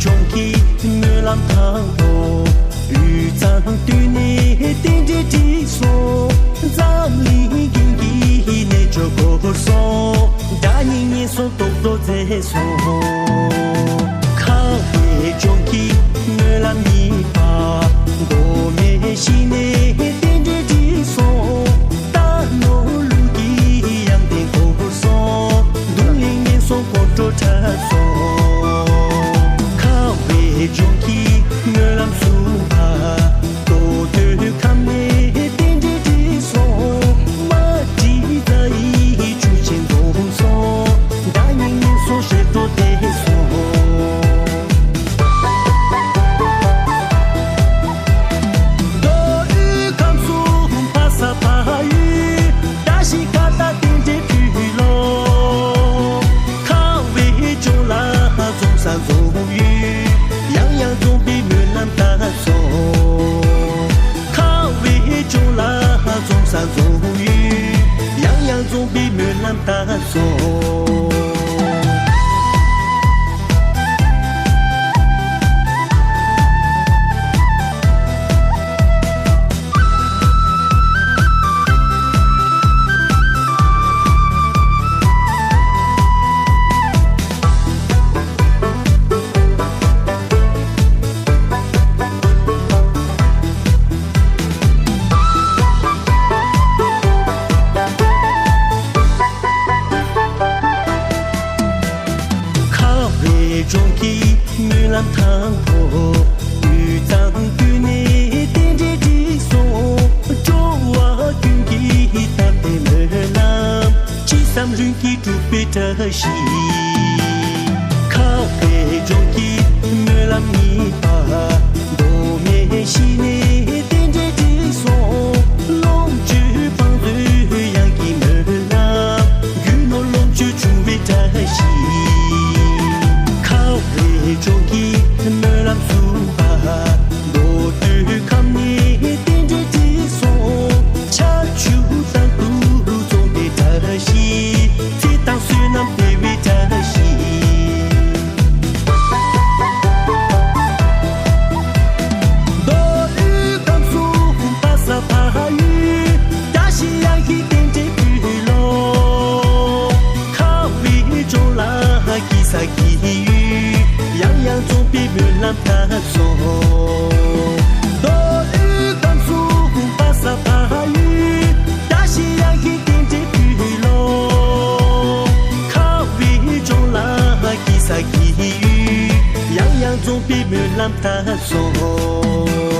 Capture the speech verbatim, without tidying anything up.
ལྗོངས་ཀྱི་སྨོན་ལམ་དང་པོ། དབུས་གཙང་སྟོད་ནས་རྟེན་འབྲེལ་བསྒྲིགས་སོང་། འཛམ་གླིང་རྒྱན་གྱི་རྣལ་འབྱོར་བསྐོར་སོང་། དགྲ་གཉེན་ངན་སོང་སྟོབས་རྡོ་རྩེ་སོང་། ཁ་བའི་ལྗོངས་ཀྱི་སྨོན་ལམ་གཉིས་པ། མགོ་མེད་ཞིང་ནས་རྟེན་འབྲེལ་བསྒྲིགས་སོང་། རྟ་ནོར་ལུག་གི་ཡང་རྟེན་བསྐོར་སོང་། གདུང་ལེན་ངན་སོང་སྐོར་བྲོ་འཁྲབ་སོང་། ཁ་བའི་ལྗོངས་ཀྱི་སྨོན་ལམ་གསུམ་པ། རྟོགས་འདོད་ཁམས་ནས་རྟེན་འབྲེལ་བསྒྲིགས་སོང་། མ་བསྒྲིགས་རྩ་ཡི་ཆུ་ཆེན་འཛོམས་སོང་། དགྲ་གཉེན་ངན་སོང་ཞེ་སྡང་བྲལ་སོང་། མདོ་དབུས་ཁམས་གསུམ་ཕ་ས་ཕ་ཡུལ། བཀྲ་ཤིས་ཁ་བཏགས་རྟེན་འབྲེལ་ཕུལ་ལོ། ཁ་བའི་ལྗོངས་ལ་འཛོམས་ས་འཛོམས་ཡུལ། ཡང་ཡང་འཛོམས་པའི་སྨོན་ལམ་བཏབ་སོང་། ཁ་བའི་ལྗོངས་ལ་འཛོམས་ས་འཛོམས་ཡུལ། ཡང་ཡང་འཛོམས་པའི་སྨོན་ལམ་བཏབ་སོང་། ཁ་བའི་ལྗོངས་ཀྱི་སྨོན་ལམ་དང་པོ། དབུས་གཙང་སྟོད་ནས་རྟེན་འབྲེལ་བསྒྲིགས་སོང་། འགྲོ་བ་ཀུན་གྱི་བཏབ་པའི་སྨོན་ལམ། ཅི་བསམ་ལྷུན་གྱིས་འགྲུབ་པའི་བཀྲ་ཤིས། ཁ་བའི་ལྗོངས་ཀྱི་སྨོན་ལམ་གཉིས་པ། མདོ་སྨད་ཞིང་ནས་རྟེན་འབྲེལ་བསྒྲིགས་སོང་། ལོངས་སྤྱོད་བང་མཛོད་གཡང་གི་སྨོན་ལམ། རྒྱུ་ནོར་ལོངས་སྤྱོད་འབྱུང་བའི་བཀྲ་ཤིས། ཁ་བའི་ལྗོངས་ཀྱི་སྨོན་ལམ་གསུམ་པ། མདོ་སྟོད་ཁམས་ནས་རྟེན་འབྲེལ་བསྒྲིགས་སོང་། ཆར་ཆུ་དང་དུ་རུ་འཛོམས་པའི་བཀྲ་ཤིས། ཚེ་དང་བསོད་ནམས་འཕེལ་བའི་བཀྲ་ཤིས། མདོ་དབུས་ཁམས་གསུམ་ཕ་ས་ཕ་ཡུལ། བཀྲ་ཤིས་གཡང་གི་རྟེན་འབྲེལ་ཕུལ་ལོ། ཁ་བའི་ལྗོངས་ལ་སྐྱིད་ས་སྐྱིད་ཡུལ། ཡང་ཡང་འཛོམས་པའི་སྨོན་ལམ་བཏབ་སོང་། མདོ་དབུས་ཁམས་གསུམ་ཕ་ས་ཕ་ཡུལ། བཀྲ་ཤིས་གཡང་གི་རྟེན་འབྲེལ་ཕུལ་ལོ། ཁ་བའི་ལྗོངས་ལ་སྐྱིད་ས་སྐྱིད་ཡུལ། ཡང་ཡང་འཛོམས་པའི་སྨོན་ལམ་བཏབ་སོང་།